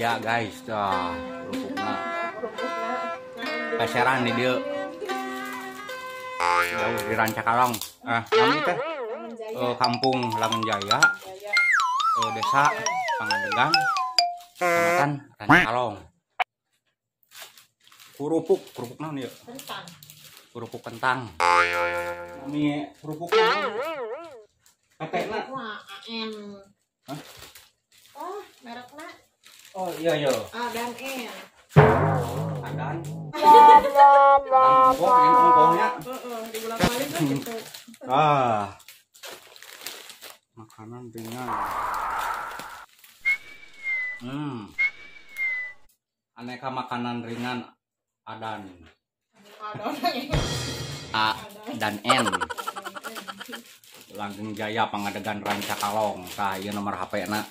Jaya guys, dah kerupukna. Peseran di dieu. Jauh di Rancakalong. Nami teh Kampung Langen Jaya, Desa Pangadegan, Kecamatan Rancakalong. Kerupuk, kerupuk naon ieu? Kentang. Kerupuk kentang. Nami kerupuk naon? PT-na. AN. Hah? Oh, merekna. Oh iya iya. A dan N. Adan. Ongkoh, ini ongkohnya. Heeh, dibolak-balik kan gitu. Ah. Makanan ringan. Aneka makanan ringan Adan. A dan N. Langgeng Jaya Pangadegan Rancakalong. Tah ieu nomor HP-na.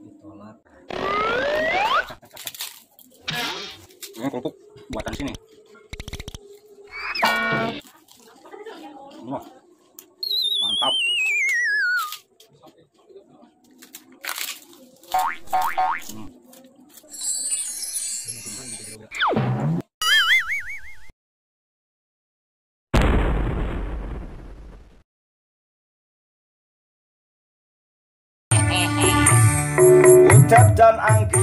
Ditolak. Ini kerupuk buatan sini. Wah, mantap. Ucap dan Anggi.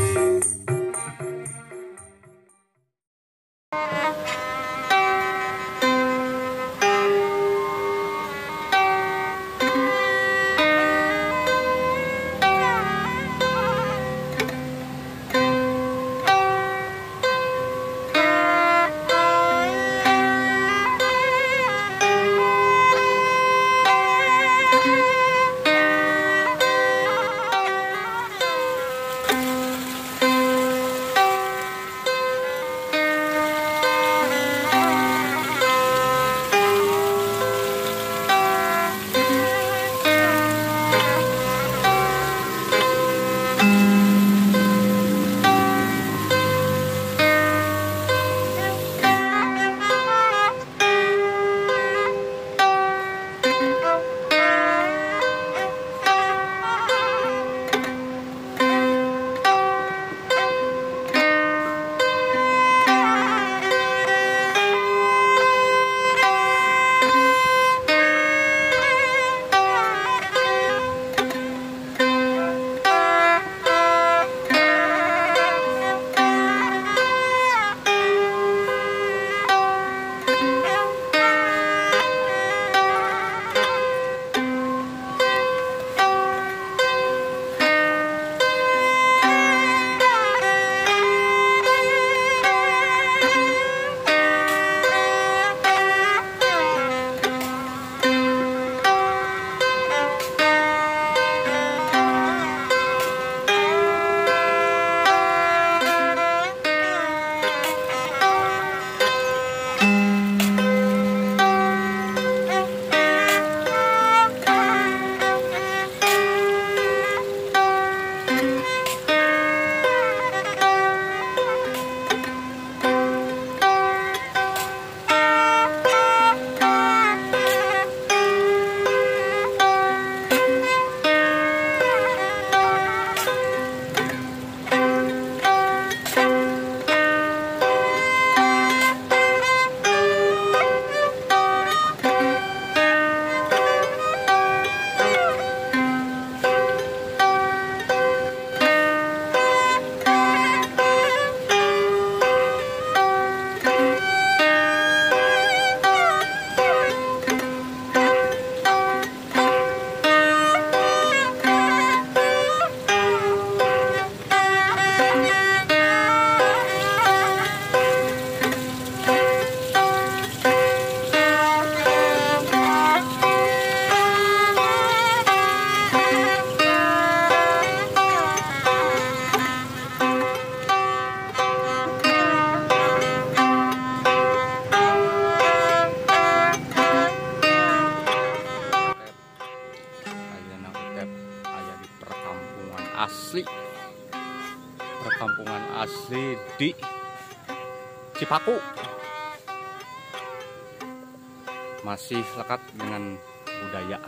Asli Perkampungan asli di Cipaku. Masih lekat dengan budaya.